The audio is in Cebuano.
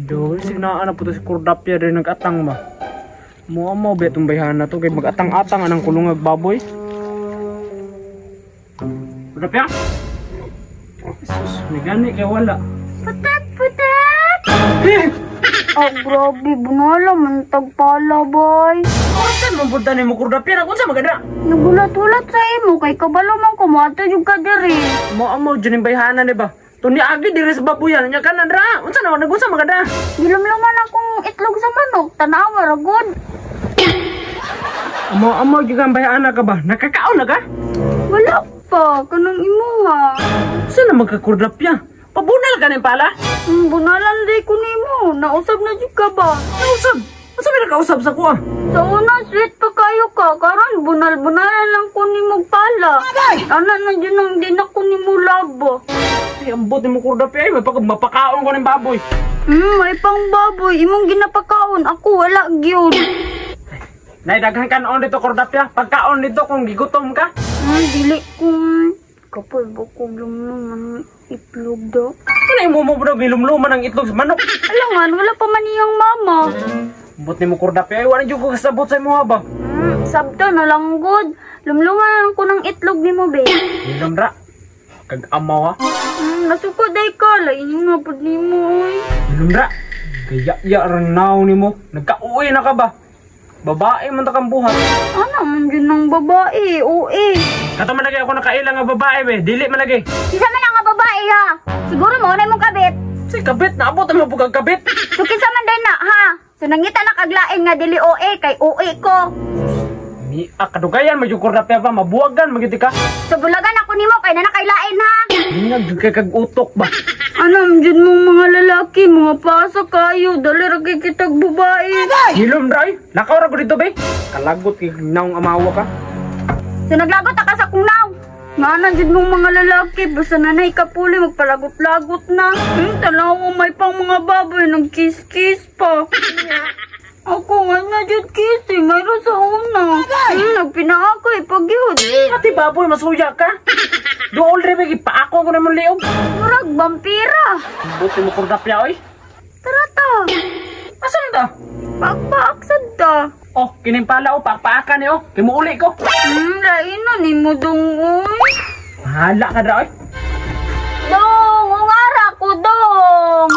Do, signaan na po to si Kordapya rin nag-atang ba? Mo mo ba itong bayhana to kay mag-atang-atang anang kulungag baboy? Kordapya? Jesus, may gani kay wala. Putat, putat! Oh, grabe, bunala, mantag pala, boy. Saan mo punta ni mo Kordapya? Nakunsa maganda? Nagulat-ulat sa imo, kay kabalo man ko, moadto jud ka diri. Mo mo dyan yung bayhana ni ba? Tuni agi diri sa baboyan nya kanan ra. Unsa na nagunsa maganda? Gilumluman akong itlog sa manok, tanawa ra gud. Amo amo gyud ang bayhana ka ba? Nakakaon na ka? Wala pa, kanang imuha. Unsa na magkakordapya? Pabunal ka nin pala? Bunalan day ko nimo, nausab na jud ka ba? Nausab. Unsa may nakausab sa kuha? Sa una, sweet pa kayo ka, karon bunal-bunalan lang ko nimo pala. Ana na jud nang di na ko nimo labo. Ay, ambot ni mo kordapya ay mapakaon ko ning baboy. May pang baboy, imong ginapakaon, ako wala gyud. Nay daghan kanon dito kordapya. Pagkaon dito kung gigutom ka. Dili ko. Kapal ba ko lumluman itlog do? Ano imo mo bro gilumluman ang itlog sa manok? Alangan, wala pa man iyang mama. Ambot ni mo kordapya ay wala jud ko kasabot sa imo ba. Sabto na lang gud. Lumluman ko ng itlog nimo be. Hilom ra. Kag amaw ha. Nasuko day ka, lain nga pud nimo oy. Hilom ra. Kaya ya ranaw nimo. Nagkauwi na ka ba? Babae man ta kang buhat. Ana man jud ng babae, oe. Kato man lagi ako nakaila nga babae be, dili man lagi. Kinsa man ang nga babae ha? Siguro mo na imong kabit. Si kabit na abot ang mabugag kabit. So kinsa man din na ha? So nangita na kaglain nga dili oe kay oe ko. Mi kadugayan magyud kordapya pa mabuwagan magyud ka. So bulagan ako nimo kay na nakailain ha. Dingag jud kay kag utok ba. Ano jud mong mga lalaki, mga pasa kayo, dali ra kay kitag babae. Hilom ra oy. Lakaw ra ko dito be. Kalagot kay naong amawa ka. So naglagot ta ka sa kong naw. Nga na jud mong mga lalaki, basta nanay kapuli magpalagot-lagot na. Tanaw may pang mga baboy nagkiss-kiss pa. Ako nga na jud kiss eh, mayroon sa una. Nagpinaakay pagyud. Ati baboy masuya ka. Duol re be gipaako ko namon liog. Murag vampira. Buti mo kordapya oy. Tara ta. Asa na ta? Pakpaak sad ta. Oh, kining pala oh, pakpaaka ni oh. Kay muuli ko. Lain na ni mo dong oy. Bahala ka dra oy. Dong, ungara ko dong.